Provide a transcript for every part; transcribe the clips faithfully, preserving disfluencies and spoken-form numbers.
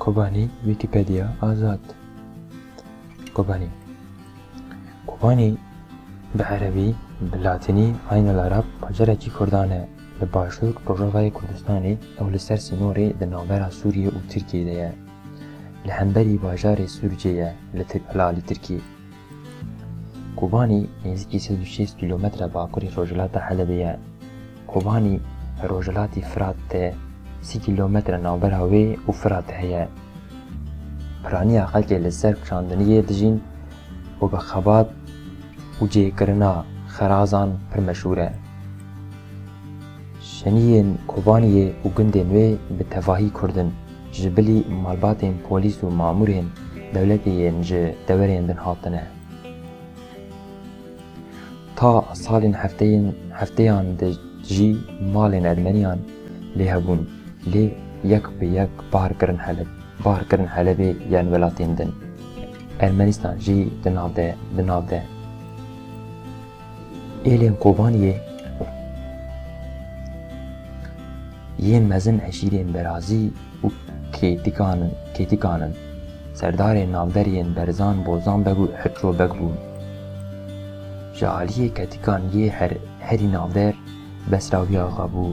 Kobanî, Wîkîpediya azad. Kobanî. Kobanî bi erebî, bi latînî Ayn el Arab, bajarekî kurdan e, li başûr rojavayê Kurdistanê û li ser sînorê di navbera Sûriyê û Tirkiyê de ye. Li hemberî bajarê Sûrcê ye, li Tir-, Hilalî Tirkiyê. Kobanî nêzîkî sed û şêst kîlometre bakurê rojhilata Helebê ye. Kobanî rojhilatî Firat de sî kîlometre navbera wê û Firat heye. Piraniya xelkê li ser çandiniyê dijîn û bi xebat û cêkirina xerazan pir meşhûr e. Şeniyên Kobaniyê û gundên wê bi tevahî kurd in, ji bilî malbatên polîs û mamûrên dewletê yên ji deverên din hatine. Ta salên hefteyên, hefteyan de jî malên Ermeniyan lê hebûn, lê yek bi yek bar kirin Heleb, bar kirin Helebê yên welatên din. Ermenistan jî di nav de, di nav de. Êlên Kobaniyê yên mezin eşîrên Berazî û Kêtikan in, Kêtikan in. Serdarên navber yên Berzan, Bozan Beg û Hirço Beg bûn. Ji aliyê Ketikan yê her-, herî navder Besrawiya Axa bû.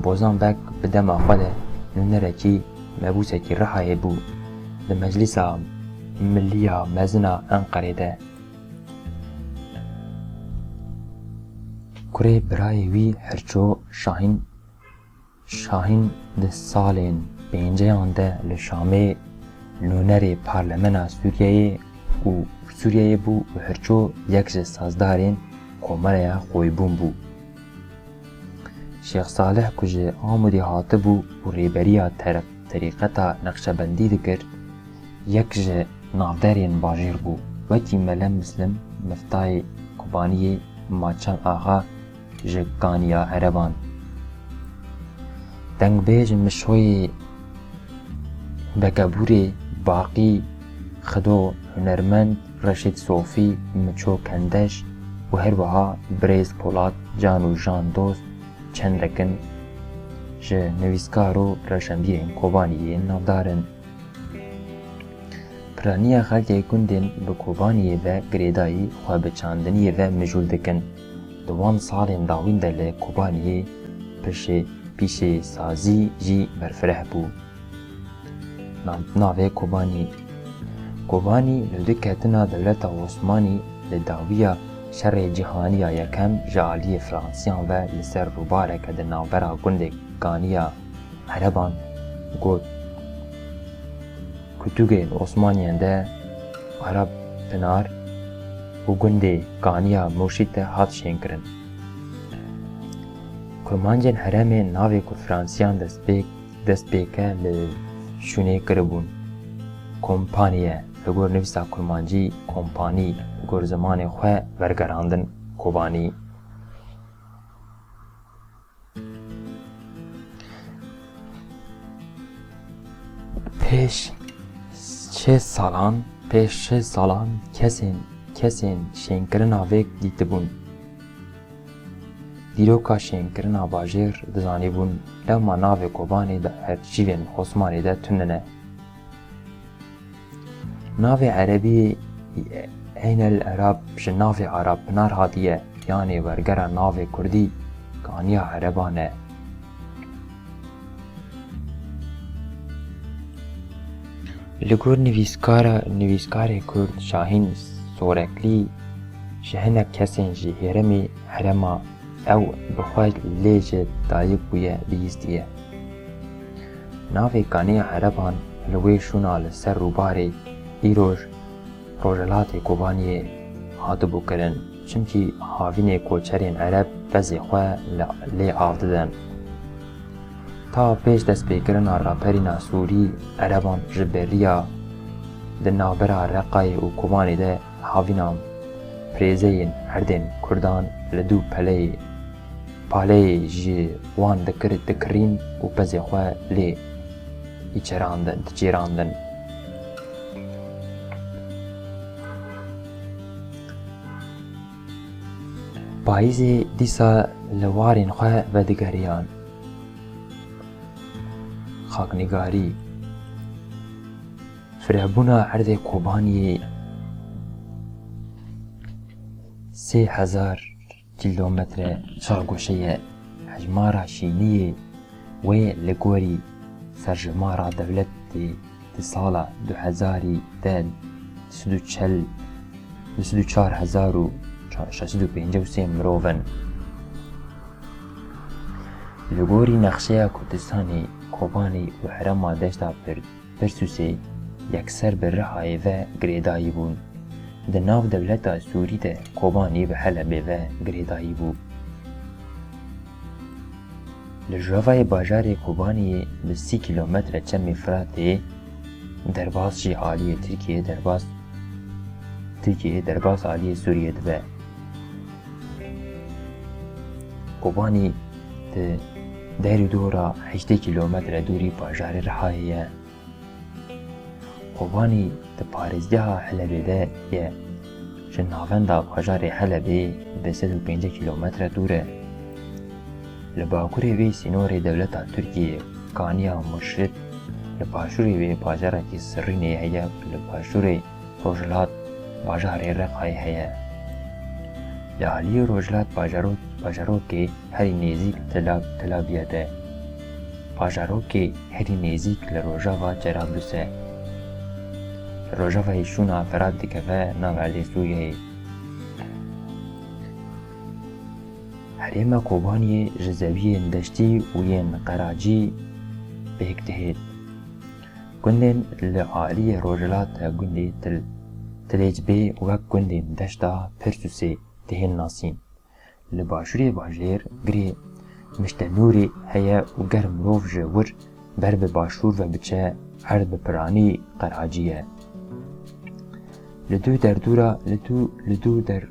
Bozan Beg bi dema xwe de nûnerekî, mebûsekî Rihayê bû. Di Meclisa Milliya Mezin a Enqerê de. Kurê birayê wî Hirço Şahîn, Şahîn di salên pênceyan de li Şamê nûnerê parlemena Sûriyeyê û Sûriyeyê bû û Hirço yek ji sazdarên Komeleya Xoybûn bû. Şêx Salih ku ji Amûdê hatibû û rêberiya ter-, terîqeta Neqşebendî dikir, yek ji navderên bajêr bû. Wekî Mele Muslim, miftayê Kobaniyê, Maçal Axa ji Kaniya Ereban. Dengbêj Mişoyê Bekebûrê, Baqî Xido, hunermend Reşîd Sofî, Miço Kendeş û her wiha birêz Polat Can û Jan Dost çendek in ji nivîskar û rewşenbîrên Kobaniyê navdar in. Piraniya xelkê gundên bi Kobaniyê ve girêdayî xwe bi çandiniyê ve mijûl dikin. Di wan salên dawîn de li Kobaniyê pişê-, pîşesazî jî berfireh bû. Nav-, navê Kobanî. Kobanî li duketina dewleta Osmanî li dawiya Şerê Cîhanî ya Yekem ji aliyê Fransiyan ve li ser rûbareke di navbera gundê Kaniya Ereban got, Kutûgên Osmaniyan de Arap Pinar û gundê Kaniya Mûşît de hat şênkirin. Kurmancên herêmê navê ku Fransiyan destpêk, destpêke li şûnê kiribûn, kompaniye, li gor nivîsa kurmancî kompanî, li gor zimanê xwe wergerandin Kobanî. Pêş şêst salan, pêş şêst salan kesên, kesên şênkirina vê dîtibûn. Dîroka şênkirina bajêr dizanîbûn, lewma navê Kobanê di arşîvên Osmanê de tune ne. Navê erebî Eyn el Erab ji navê Arap Pinar hatiye, yanê wergera navê kurdî Kaniya Ereban e. Li gor nivîskara, nivîskarê kurd Şahîn Soreklî, ji hinek kesên ji hêremê herêma ew bi xwe lê ji dayik bûye, bihîstiye. Navê Kaniya Ereban li wê şûna li ser rûbarê îroj Rojhilatê Kobaniyê hatibû kirin, çimkî havînê koçerên Ereb pezê xwe li, lê av didin. Ta pêş destpêkirina raperîna Sûrî, Ereban ji beriya di navbera Reqayê û Kobanê de havîna pirêzeyên erdên kurdan li dû peleyê, paleyê ji wan dikir-, dikirîn û pezê xwe lê diçêrandin, diçêrandin. Payîzê dîsa li warên xwe vedigeriyan. Xaknîgarî. Birevbûna erdê Kobaniyê sê hezar kîlometre çargoşe ye. Hejmara şîniyê wê li gorî serjimara dewletê di sala du hezarî de du sed û çel, du sed û çar hezar û şeş sed û pêncî û sê mirov in. Li gorî nexşeya Kurdistanê, Kobanî û herêma Deşta Pir-, Pirsûsê yekser bi Rihayê ve girêdayî bûn. Di nav dewleta Sûrî de Kobanî bi Helebê ve girêdayî bû. Li rojavayê bajarê Kobaniyê bi sî kîlometre Çemê Firatê derbas jî aliyê Tirkiyeyê derbas, Tirkiyeyê derbas aliyê Sûriyê dibe. Kobanî di der û dora heştê kîlometre dûrî bajarê Rihayê ye. Kobanî di parêzgeha Helebê de ye. Ji navenda bajarê Helebê bi sed û pêncî kîlometre dûr e. Li bakurê vê sînorê dewleta Tirkiyê Kaniya Murşid, li başûrê vê bajarekî Sirrînê heye, li başûrê rojhilat bajarê Reqayê heye. Li aliyê rojhilat bajaro-, bajarokê herî nêzîk Tela-, Telabiye de. Bajarokê herî nêzîk li rojava Cerablus e. Li rojavayê şûna Firat dikeve nav erdê Sûriyeyê. Herêma Kobaniyê ji zewiyên deştî û yên qeracî pêk dihêt. Gundên li aliyê rojhilat gundê Til-, Tilêcbê wek gundên deşta Pirsûsê dihên nasîn. Li başûrê bajêr girê Miştenûrê heye û ger mirov ji wir ber bi başûr ve biçe, erd bi piranî qeracî ye. Li dû derdûra, li dû, li dû der-,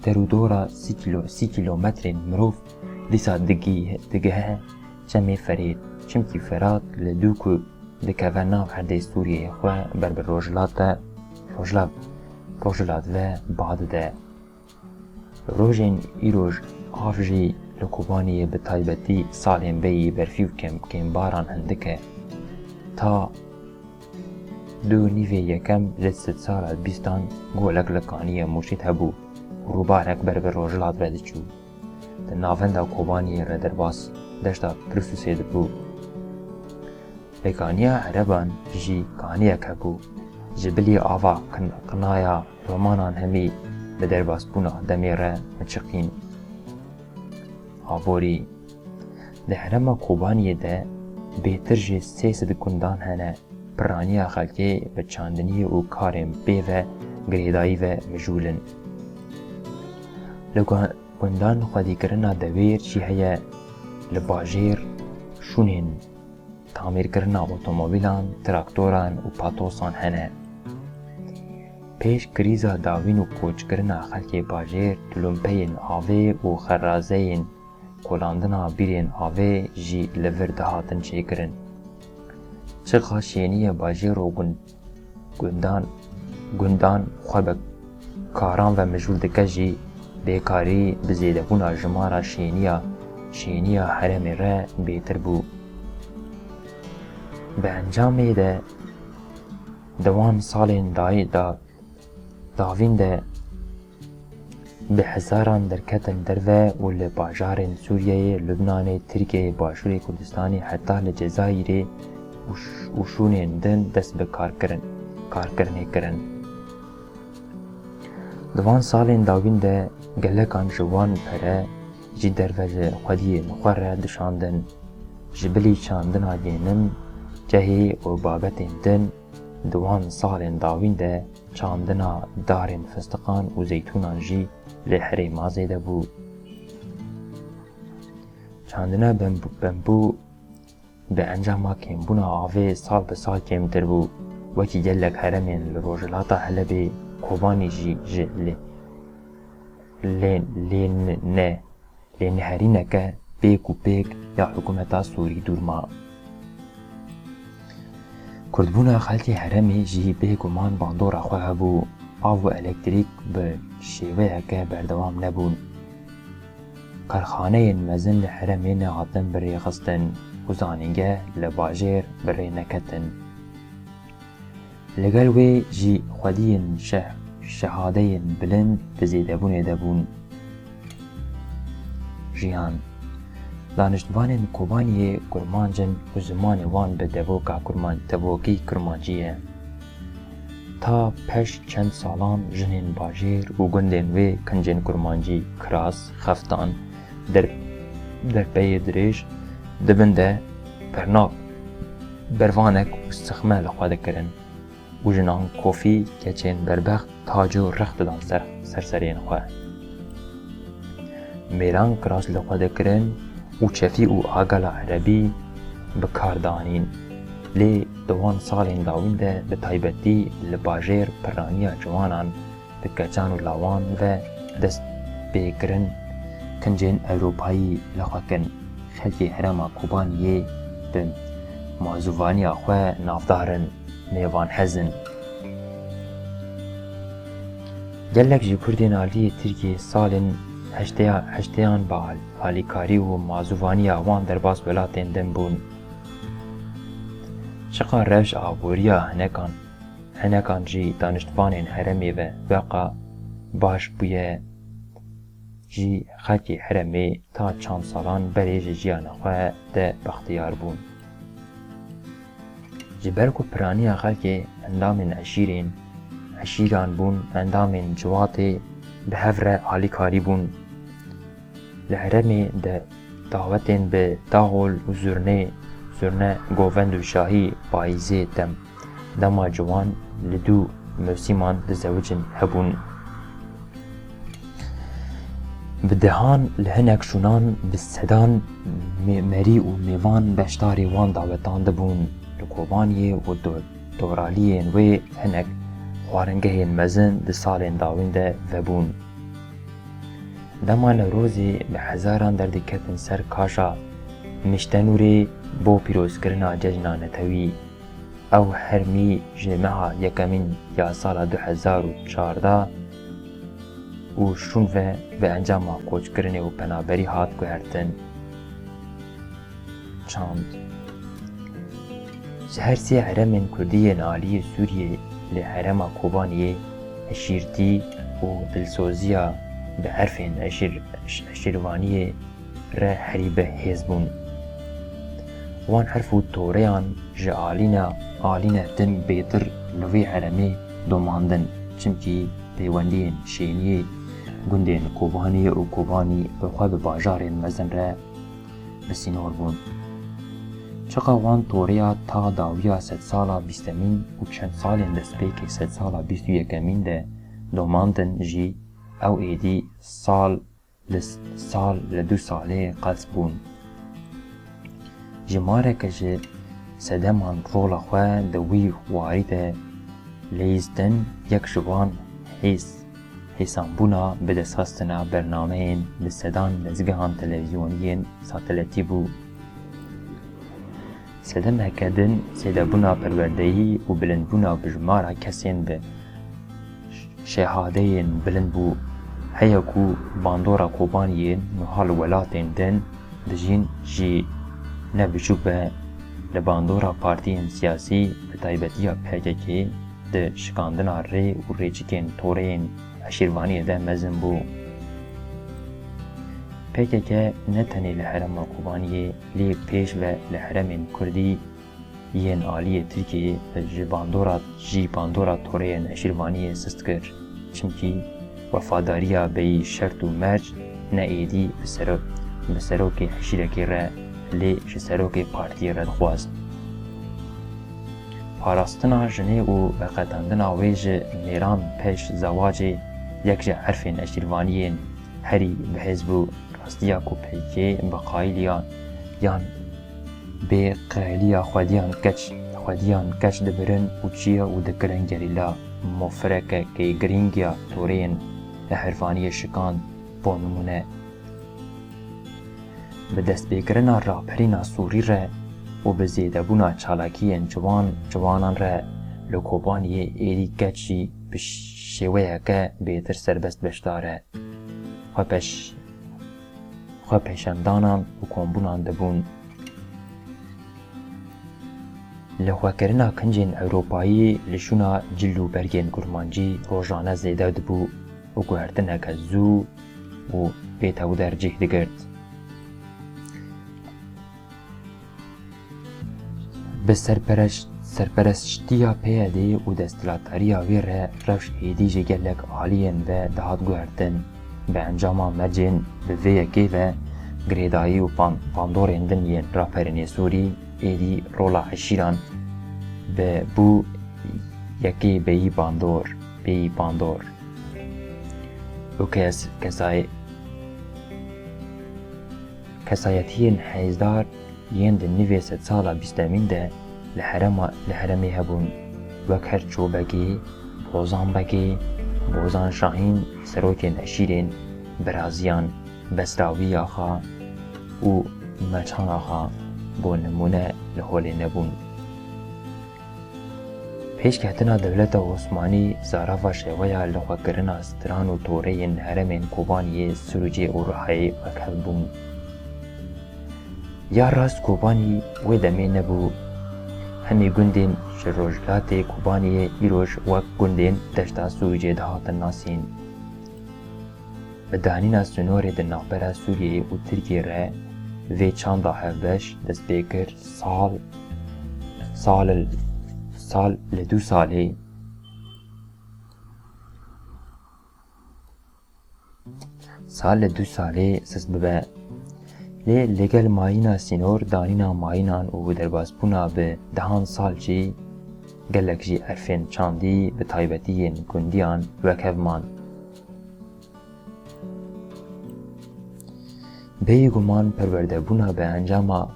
derûdora sî kîlo-, sî kîlometrên mirov dîsa digî-, digihe Çemê Ferêt. Çimkî Ferat li dû ku dikeve nav erdê Sûriyeyê xwe ber bi rojhilat de, rojhilat, rojhilat ve ba dide. Rojên îroj av jî li Kobaniyê bi taybetî salên bêyî berfî û kêm-, kêmbaran hindik e. Ta du nîvê yekem ji sedsala bîstan golek li Kaniya Murşid hebû û rûbarek ber bi rojhilat ve diçû. Di navenda Kobaniyê re derbas deşta Pirsûsê dibû. Lê Kaniya Ereban jî kaniyek hebû. Ji bilî ava qin-, qinaya romanan hemî bi derbasbûna demê re miçiqîn. Aborî. Di herêma Kobaniyê de bêtir ji sê sed gundan hene. Piraniya xelkê bi çandiniyê û karên pê ve girêdayî ve mijûl in. Li gu-, gundan xwedîkirina dewêr jî heye, li bajêr şûnên tamîrkirina otomobîlan, traktoran û patosan hene. Pêş krîza dawîn û koçkirina xelkê bajêr, tulûmpeyên avê û xerazeyên kolandina bîrên avê jî li vir dihatin çêkirin. Çiqa şêniya bajêr û gund-, gundan, gundan xwe bi karan ve mijûl dike jî, bêkarî bi zêdebûna jimara şêniya, şêniya herêmê re bêtir bû. Bi encamê de di wan salên dayê de dawîn de bi hezaran derketin derve û li bajarên Sûriyeyê, Lubnanê, Tirkiyeyê, Başûrê Kurdistanê heta li Cezayîrê û ş-, û şûnên din dest bi karkirin, karkirinê kirin. Di van salên dawîn de gelekan ji wan pere jî derve ji xwediyên xwe re dişandin. Ji bilî çandina genim, cehê û babetên din, di wan salên dawîn de çandina darên fistiqan û zeytûnan jî li herêma zêde bû. Çandina bembû, bembû bi encama kêmbûna avê sal bi sal kêmtir bû. Wekî gelek herêmên li rojhilata Helebê, Kobanî jî ji lê, lê, lê ne, lêneherîneke pêk û pêk ya hikûmeta Sûrî dûr ma. Kurdbûna xelkê herêmê jî bêguman bandora xwe hebû. Av û elektrîk bi şêweyeke berdewam nebûn. Karxaneyên mezin li herêmê nehatin birêxistin û zanîngeh li bajêr bi rê neketin. Li gel wê jî xwediyên şeh-, şehadeyên bilind di zêdebûnê de bûn. Jiyan. Daniştvanên Kobaniyê Kurmanc in û zimanê wan bi devoka Kurman-, devokî Kurmancî ye. Ta pêş çend salan jinên bajêr û gundên wê kincên Kurmancî, kiras, xeftan, der-, derpeyê dirêj, di bin de bernav, bervanek û sixme li xwe dikirin û jinan kofî, keçên berbext, tac û rex didan ser, ser serên xwe. Mêran kiras li xwe dikirin û çefî û agala erebî bi kar danîn. Lê di wan salên dawîn de bi taybetî li bajêr piraniya ciwanan bi keçan û lawan ve dest pê kirin, kincên Ewropayî li xwe kirin. Xelkê herêma Kobaniyê bi mazûvaniya xwe navdar in, mêvanhez in. Gelek ji Kurdên aliyê Tirkiyê salên heşteya-, heşteyan bi al-, alîkarî û mazûvaniya wan derbas welatên din bûn. Çiqa rewş aboriya hinekan, hinekan jî daniştvanên herêmê ve weka baş bûye, jî xelkê herêmê ta çend salan berê ji jiyana xwe de bextiyar bûn. Ji ber ku piraniya xelkê endamên eşîrên, eşîran bûn, endamên ciwatê bi hev re alîkarî bûn. Li herêmê de dawetên bi daxol û zurne, zurne, govend û şahî payîzê dem, dema ciwan li dû mewsîman dizewicin hebûn. Bi dehan, li hinek şûnan bi sedan me-, merî û mêvan beşdarî wan dawetan dibûn. Li Kobaniyê û do-, doraliyên wê hinek xwaringehên mezin di salên dawîn de vebûn. Dema Newrozê bi hezaran derdiketin ser kaşa Miştenûrê bo pîrozkirina cejna netewî. Ew hermî ji meha yekemîn ya sala du hezar û çardeh û şûn ve bi encama koçkirinê û penaberî hat guhertin. Çand. Ji her sê herêmên Kurdî yên aliyê Sûriyê li herêma Kobaniyê eşîrtî û dilsoziya bi herfên eşîr-, eş-, eşîrvaniyê re herî bi hêz bûn. Wan herf û toreyan ji alîna, alîne din bêtir li vê herêmê domandin, çimkî peywendiyên şêniyê gundên Kobaniyê û Kobanî bi xwe bi bajarên mezin re bi sînor bûn. Çiqa wan toreya ta dawiya sedsala bîstemîn û çend salên destpêkê sedsala bîst û yekemîn de domandin jî, ew êdî sal li s-, sal li du salê qels bûn. Jimareke ji sedeman rola xwe di wî warî de leyîstin, yek ji wan hês-, hêsanbûna bidestxistina bernameyên bi sedan dezgehan televîzyoniyên satelîtî bû. Sedemeke din zêdebûna perwerdeyî û bilindbûna bijmara kesên bi şehadeyên bilind bû. Heye ku bandora Kobaniyên niha li welatên din dijîn jî ne biçûk be, li bandora partiyên siyasî, bi taybetiya P K K, di şikandina rê û rêçikên toreyên eşîrvaniyê de mezin bû. P K K ne tenê li herêma Kobaniyê, lê pêş ve li herêmên Kurdî yên aliyê Tirkiyeyê ji bandora, jî bandora toreyên eşîrvaniyê sist kir. Çimkî wefadariya bêyî şert û merc ne êdî bi sero-, bi serokê eşîrekê re, lê ji serokê partiyê re dixwast. Parastina jinê û veqetandina wê ji mêran pêş zewacê yek ji herfên eşîrvaniyên herî bihêz bû. Rastiya ku P K K bi qayîliya yan bê qayîliya xwediyan keç, xwediyan keç dibirin û çiye û dikirin gerîla, mofireke kêgirîngiya toreyên eşîrvaniyê şikand. Bo nimûne, bi destpêkirina raperîna Sûrî re û bi zêdebûna çalakiyên ciwan, ciwanan re li Kobaniyê êdî keç jî bi şêweyeke bêtir serbest beşdar e. Xwe pêş-, xwe pêşendanan û kombûnan dibûn. Lixwekirina kincên Ewropayî li şûna cil û bergên kurmancî rojane zêde dibû û guhertineke zû û bêtewder cih digirt. Bi serpereş-, serperestiştiya P Y D û desthilatdariya wê re rewş êdî ji gelek aliyên ve dihat guhertin. Bi encama mercên bi vê yekê ve girêdayî û pan-, bandorên din yên raperên ê Sûrî êdî rola eşîran bi bû yekê bêyî bandor, bêyî bandor. Û kes-, kesayê-, kesayetiyên heyzdar yên di nîvê sedsala bîstemîn de li herema, li heremê hebûn, wek her Çobegê, Bozan Begê, Bozan Şahîn, serokên eşîrên Biraziyan, Besrawî Axa û Meçan Axa bo nimûne li holê nebûn. Pêşketina dewleta Osmanî zarava şeweya lixwekirina stran û toreyên heremên Kobaniyê, Sirûcê û Rihayê wekhev bûn. Ya rast Kobanî wê demê nebû. Hemî gundên ji rojhilatê Kobaniyê îroj wek gundên deşta Sirûcê dihatin nasîn. Bi danîna sînorê di navbera Sûriyeyê û Tirkiyê re vê çanda hevbeş dest pê kir. Sal, sal, sal li du salê, sal li du salê sist bibe. Lê li gel mayîna sînor, danîna mayînan û derbasbûna bi dehan sal jî gelek jî erfên çandî, bi taybetî yên gundiyan wekhev man. Bêyî guman perwerdebûna bi encama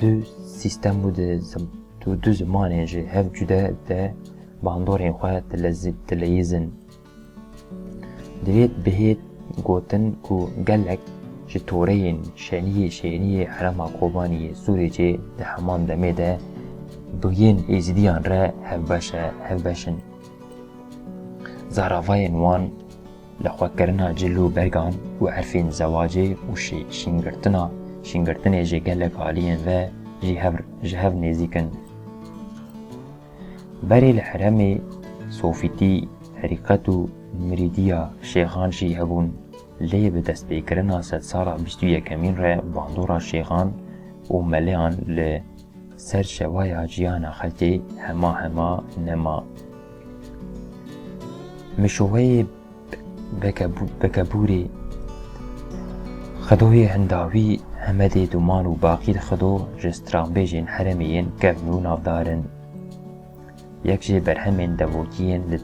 du sîstem û di zim-, û du zimanên ji hev cude de bandorên xwe dilezi-, dileyîzin. Divêt bihêt gotin ku gelek ji toreyên şeniyê şêniyê herêma Kobaniyê Sûriyê di heman demê de bi yên Êzidiyan re hevbeş e, hevbeş in. Zaravayên wan lixwekirina cil û bergan û erfên zewacê û şî-, şîngirtina, şîngirtinê ji gelek aliyên ve ji hev, ji hev nêzîk in. Berê li herêmê sofîtî, terîqet û mirîdiya şêxan jî hebûn, lê bi destpêkirina sedsala bîst û yekemîn re bandora şêxan û meleyan li ser şewaya jiyana xelkê hema hema nema. Mişoweyê Bekebû-, Bekebûrê Xidoyê Hindawî, Hemedê Duman û Baqî Xido ji stranbêjên herêmê yên kevn û navdar in. Yek ji berhemên devokî yên li,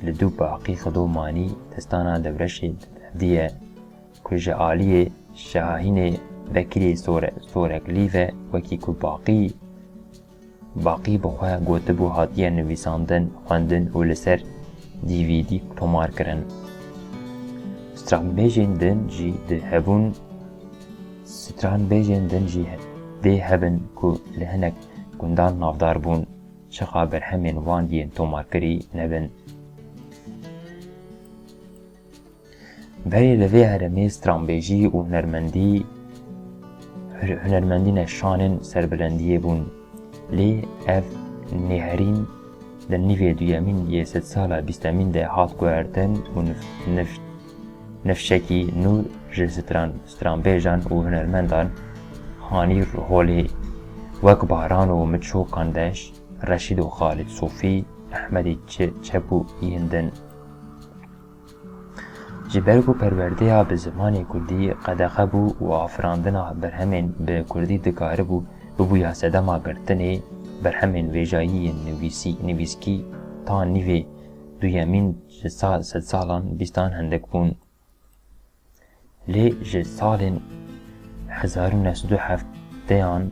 li dû Baqî Xido Manî, Destana Dewreşê, hevdî ye ku ji aliyê Şahînê Bekirê Sore-, Soreklî ve wekî ku Baqî, Baqî bi xwe gotibû hatiye nivîsandin, xwendin û li ser D V D tomar kirin. Stranbêjên din jî di hebûn, stranbêjên din jî he-, dê hebin ku li hinek gundan navdar bûn, çiqa berhemên wan yên tomarkirî nebin. Berê li vê herêmê stranbêjî û hunermendî, hu-, hunermendî ne şanên serbilendiyê bûn. Lê ev nêherîn di nîvê duyemîn yê sedsala bîstemîn de hat guhertin û nif-, nif-, nifşekî nû ji stran-, stranbêjan û hunermendan hanî holê, wek Baran û Miço Kandeş, Reşîd û Xalid Sofî, Ehmedê Çe-, Çep û yên din. Ji ber ku perwerdeya bi zimanê kurdî qedexe bû û afirandina berhemên bi kurdî dikaribû bibûya sedema girtinê, berhemên vêjayî yên nivîsî-, nivîskî ta nîvê duyemîn ji sa-, sedsalan bîstan hindik bûn. Lê ji salên hezar û neh sed û hevdeyan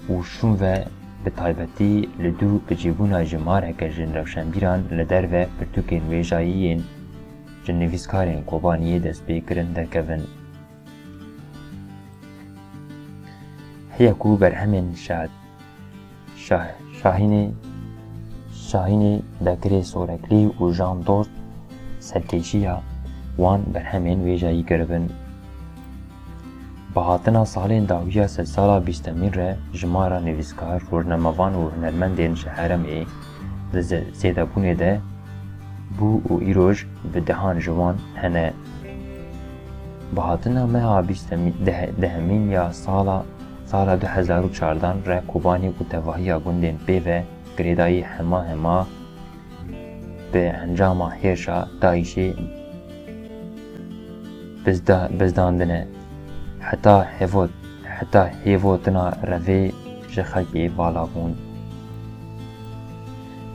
û şûn ve bi taybetî li dû bi cîbûna jimareke ji rewşenbîran li derve pirtûkên vêjayî yên ji nivîskarên Kobaniyê dest pê kirin derkevin. Heye ku berhemên şa-, şa-, Şahînê, Şahînê Bekirê Soreklî û Jan Dost serkêşiya wan berhemên vêjayî kiribin. Bi hatina salên dawî ya sedsala bîstemîn re jimara nivîskar, rojnamevan û hunermendên ji herêmê di ze-, zêdebûnê de bû û îroj bi dehan ji wan hene. Bi hatina meha bîstemî-, deh-, dehemîn ya sala, sala du hezar û çardan re Kobanî û tevahiya gundên pê ve girêdayî hema hema bi encama hêrşa DAIŞê bizda-, bizdandine. Heta hêvot-, heta hêvotina revê ji xelkê vala bûn.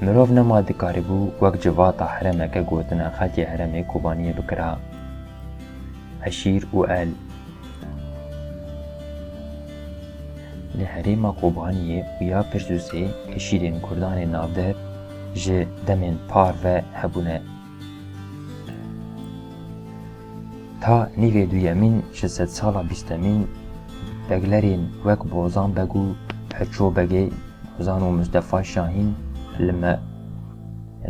Mirov nema dikaribû wek civata herêmeke gotina xelkê herêmê Kobaniyê bikira. Eşîr û el. Li herêma Kobaniyê û ya Pirsûsê eşîrên Kurdanê navdar ji demên par ve hebûne. Ta nîvê duyemîn ji sedsala bîstemîn beglerên wek Bozan Beg û Heço Begê, Bozan û Mustefa Şahîn li me-,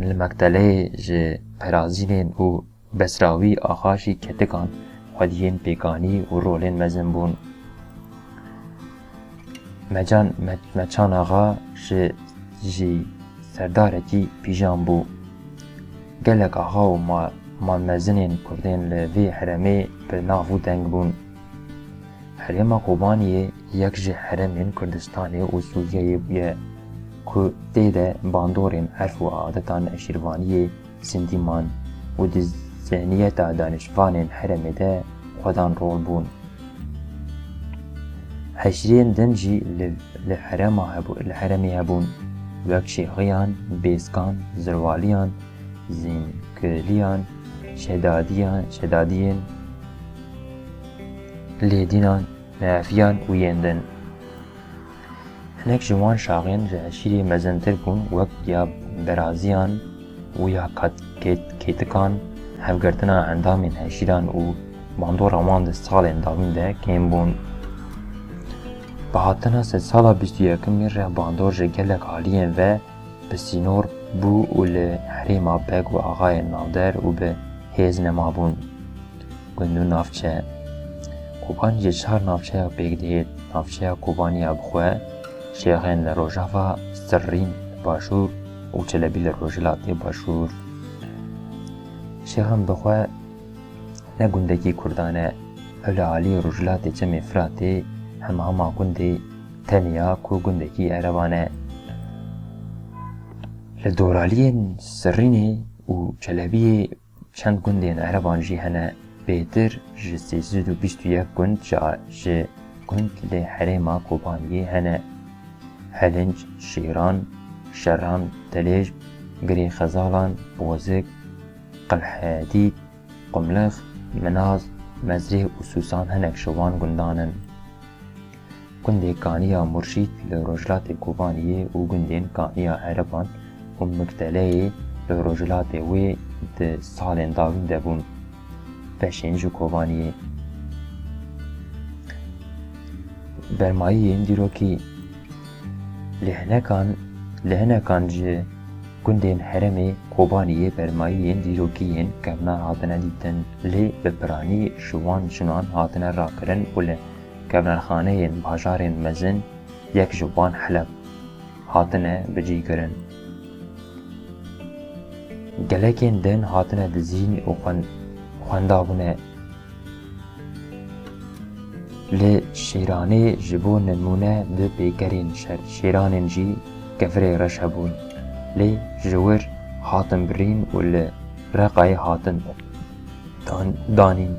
li Mekteleyê ji Perazînên û Besrawî Axa jî ketikan xwediyên pêkanî û rolên mezin bûn. Mecan, Me-, Meçan Axa ji, jî serdarekî pîjan bû. Gelek axa û ma-, malmezinên kurdên li vê herêmê bi nav û deng bûn. Herêma Kobaniyê yek ji herêmên Kurdistanê û Sûriyeyê bûye ku tê de bandorên erf û adetan eşîrvaniyê Sindî man û di zihniyeta danişvanên herêmê de xwedan rol bûn. Eşîrên din jî li, li herêma hebû-, li herêmê hebûn, wek Şêxiyan, Bêskan, Zirwaliyan, Zînkiliyan, Şedadiyan, Şedadiyên, Lêdînan, Neefiyan û yên din. Hinek ji wan şaxên ji eşîrê mezintir bûn, wek ya Beraziyan û ya Kat-, Kêt-, Kêtikan. Hevgirtina endamên eşîran û bandora wan di salên dawîn de kêm bûn. Bi hatina sedsala bîst û yekemî re bandor ji gelek aliyên ve bi sînor bû û li herêma beg û axayên navdar û bi hêz nemabûn. Gund û navçe. Kobanî ji çar navçeya pêk dihêt. Navçeya Kobaniya bi xwe, Şêxên li rojava, Sirrîn li başûr û Çelebî li rojhilatê başûr. Şêxan bi xwe ne gundekî Kurdan e. Ew li aliyê rojhilatê Çemê Firatê hema hema gundê Teniya ku gundekî Ereban e. Li doraliyên Sirrînê û Çelebiyê çend gundên Ereban jî hene. Bêtir ji sê sed û bîst û yek gund ji, ji gund li herêma Kobaniyê hene. Helinc, Şêran, Şeran, Telêj, Girê Xezalan, Bozik, Qilhedîd, Qumlix, Minaz, Mezrê û Sûsan hinek ji wan gundan in. Gundê Kaniya Murşîd li rojhilatê Kobaniyê û gundên Kaniya Ereban û Mikteleyê li rojhilatê wê di salên dawîn de bûn beşên ji Kobaniyê. Bermayiyên dîrokî. Li hinekan, li hinekan ji gundên herêmê Kobaniyê bermayiyên dîrokî yên kevnar hatine dîtin, lê bi piranî ji wan şinan hatine rakirin û li kevnarxaneyên bajarên mezin, yek ji wan Heleb, hatine bicihkirin. Gelekên din hatine dizîn û xwen-, xwendabûne. Li Şêranê ji bo nimûne du peykerên şer-, şêranên jî kevirê reş hebûn, lê ji wir hatin birîn û li Reqayê hatin dan-, danîn.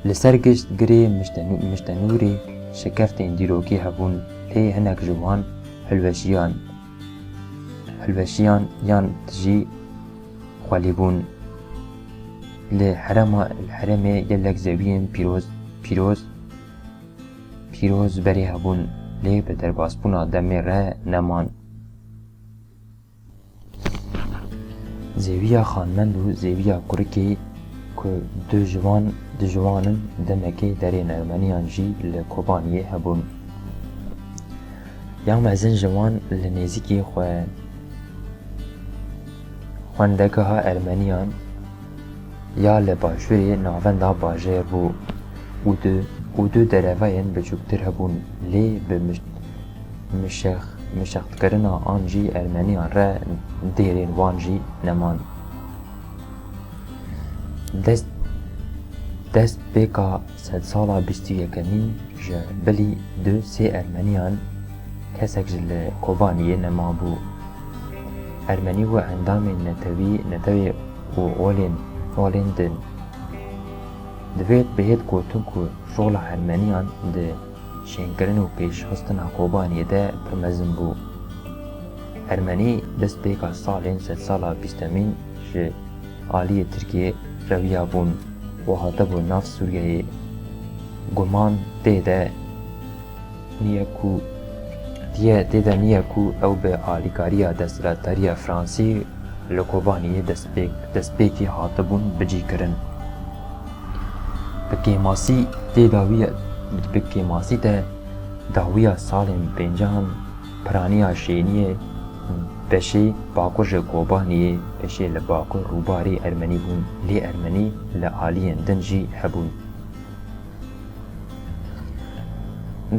Li ser gişt girê miştenû-, miştenûrê şikeftên dîrokî hebûn, lê hinek ji wan hilweşiyan, hilweşiyan yan tijî xwelî bûn. Li herêma, li herêmê gelek zewiyên pîroz, pîroz, pîroz berê hebûn, lê bi derbasbûna demê re neman. Zêwiya Xanmend û Zêwiya Kurikê ku du ji wan, du ji wan in, demekê derên Ermeniyan jî li Kobaniyê hebûn. Ya mezin ji wan li nêzîkî xwe-, xwendegeha Ermeniyan ya li başûrê navenda bajêr bû. û du û du derevayên biçûktir hebûn, lê bi miş-, mişex-, mişextkirina an jî Ermeniyan re dêrên wan jî neman. Dest, destpêka sedsala bîst û yekemîn ji bilî du sê Ermeniyan kesek ji li Kobaniyê nemabû. Ermenî û endamên netewî, netewê û olên, olên din. Divêt bihêt gotin ku rola Ermeniyan di şênkirin û pêşxistina Kobaniyê de pir mezin bû. Ermenî destpêka salên sedsala bîstemîn ji aliyê Tirkiyê rewiya bûn û hatibû nav Sûriyeyê. Guman tê de niye ku, tiye tê de niye ku ew bi alîkariya desthilatdariya Fransî li Kobaniyê destpêk, destpêkê hatibûn bicîkirin. Bi kêmasî tê dawiya, bi kêmasî de dawiya salên pêncahan piraniya şêniyê beşê bakur ji Kobaniyê, beşê li bakur rûbarê Ermenî bûn, lê Ermenî li aliyên din jî hebûn.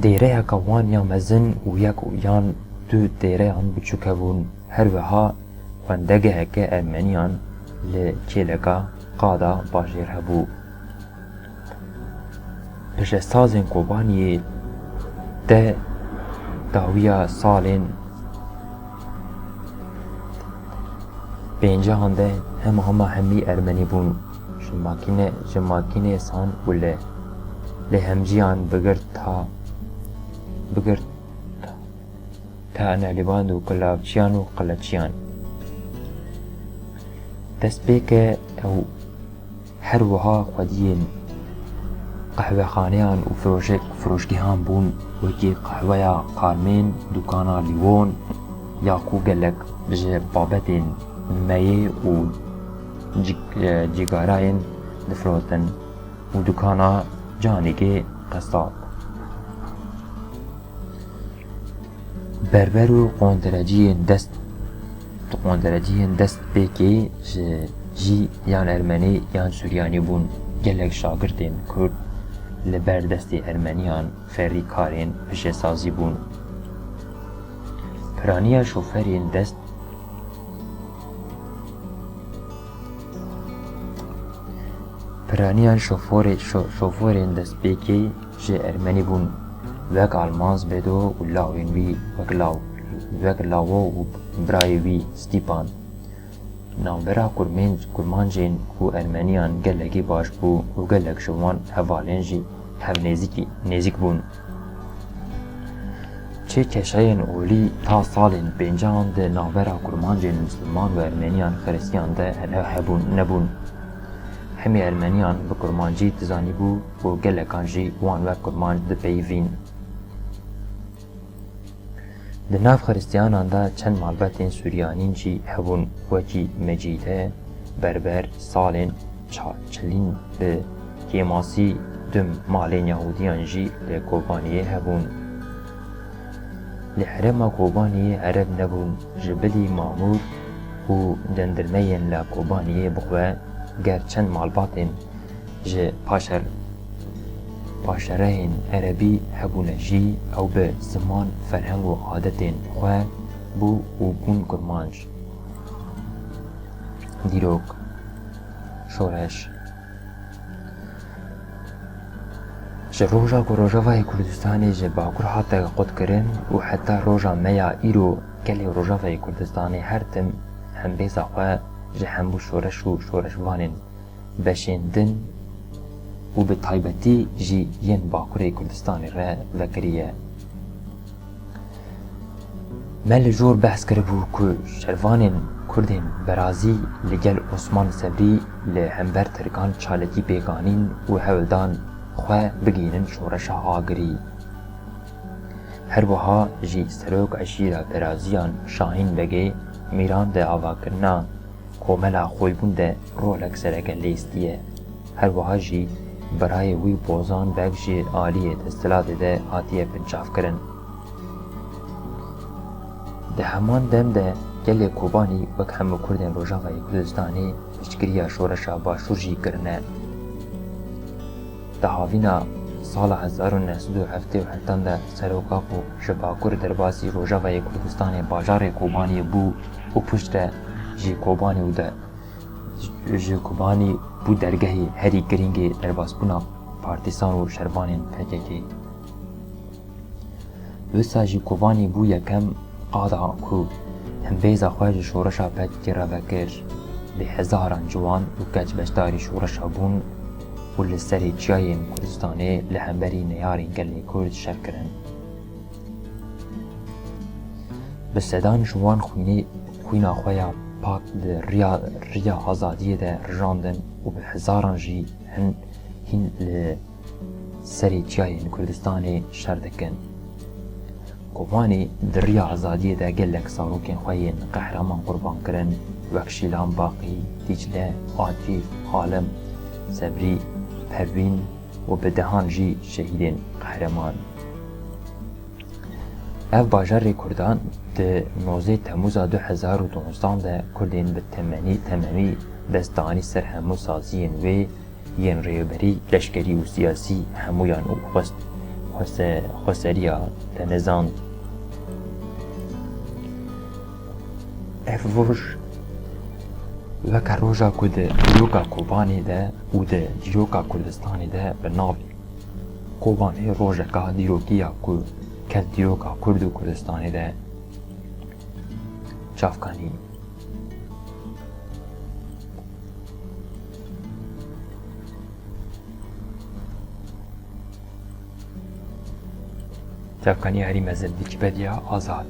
Dêreyeke wan ya mezin û yek yan du dêreyan biçûk hebûn. Her wiha xwendegeheke Ermeniyan li kêleka qada bajêr hebû. Pişesazên Kobaniyê de dawiya salên pêncahan de hema hema hemî Ermenî bûn. Ji makîne, ji makînesan û li, lê hemciyan bigirta, bigirta Nalîband û kilavçiyan û qileçiyan. Destpêke ew her wiha xwediyên qehwexaneyan û firoşek-, firoşgehan bûn, wekî qehweya Carmen, dukana Liwon, ya ku gelek ji babetên meyê û cî-, e, cîgarayên difirotin û dukana Canîgê qesab. Berber û qondereciyên dest, qondereciyên destpêkê ji jî yan Ermenî yan Suryanî bûn. Gelek şagirtên Kurd li ber destê Ermeniyan ferîkarên pişesazî bûn. Piraniya şoferên dest Piraniyan şoforê-, şo-, şoforên destpêkê ji Ermenî bûn. Wek Almanz Bedo û lawên wî, wek law-, wek lawo û birayê wî Stîpan. Navbera kurmên-, kurmancên û Ermeniyan gelekî baş bû û gelek ji wan hevalên jî hev nêzîkî, nêzîk bûn. Çi keşeyên olî ta salên pêncahan di navbera kurmancên misliman û Ermeniyan Xiristiyan de hebûn, nebûn. Hemî Ermeniyan bi kurmancî dizanîbû û gelekan jî wan wek kurmanc dipeyivîn. Di nav Xiristiyanan de çend malbatên Suryanîn jî hebûn, wekî Mecîde, Berber, Salên, Ça-, Çilîn, bi kêmasî du malên Yahûdiyan jî li Kobaniyê hebûn. Li herêma Kobaniyê Ereb nebûn, ji bilî mamûr û dendirmeyên li Kobaniyê bixwe, ger çend malbatên ji paşer-, paşerehên Erebî hebûne jî, ew bi ziman, ferheng û adetên xwe bû û bûn kurmanc. Dîrok, şoreş. Ji roja ku Rojavayê Kurdistanê ji Bakur hate qutkirin û heta roja me ya îro, gelê Rojavayê Kurdistanê her tim hembêza xwe ji hemû şoreş û şoreşvanên beşên din û bi taybetî jî yên Bakurê Kurdistanê re vekiriye. Me li jor behs kiribû ku şervanên Kurdên berazî li gel Osman Sebrî li hember Tirkan çalakî pêk anîn û hewl dan xwe bigihînin şoreşa Agirî. Her wiha jî serok eşîra beraziyan Şahîn Begê Mîran di avakirina Komela Xoybûn de rolek sereke lîstiye. Her wiha jî birayê wî Bozan Beg ji aliyê desthilatê de hatiye binçavkirin. Di heman dem de gelê Kobanî wek hemû Kurdên Rojavayê Kurdistanê piştgiriya şoreşa Başûr jî kirine. Di havîna sala hezar û neh sed û heftê û heftan de seroka ku ji Bakur derbasî Rojavayê Kurdistanê bajarê Kobaniyê bû û piştre jî Kobanî û de ji Kobanî bû dergehê herî girîngê derbasbûna partîsan û şervanên P K K. Wisa jî Kobanî bû yekem qada ku himbêza xwe ji şoreşa P K K re vekir. Bi hezaran ciwan û keç beşdarî şoreşa bûn û li serê çiyayên Kurdistanê li hemberî neyarên gelê Kurd şer kirin. Bi sedan ji wan xwînê, xwîna xwe ya pak di riya, riya azadiyê de rijandin û bi hezaran jî hin, hîn li serê çiyayên Kurdistanê şer dikin. Kobanî di riya azadiyê de gelek zarokên xwe yên qehreman qurban kirin, wek Şîlan Baqî, Dîcle, Akîf, Alim, Sebrî, Pervîn û bi dehan jî şehîdên qehreman. Ev bajarê Kurdan di nozdeh Temmûza du hezar û dozdan de Kurdên bi temenî, tememî dest danî ser hemû saziyên wê yên rêberî, leşkerî û siyasî hemûyan û xwest xwese-, xweseriya tenezand. Ev roj weke roja ku di dîroka Kobanê de û di dîroka Kurdistanê de bi navê Kobanê rojeka dîrokî ya ku ket dîroka Kurd û Kurdistanê de çavkanî. Çavkanî herî mezin Wîkîpediya Azad.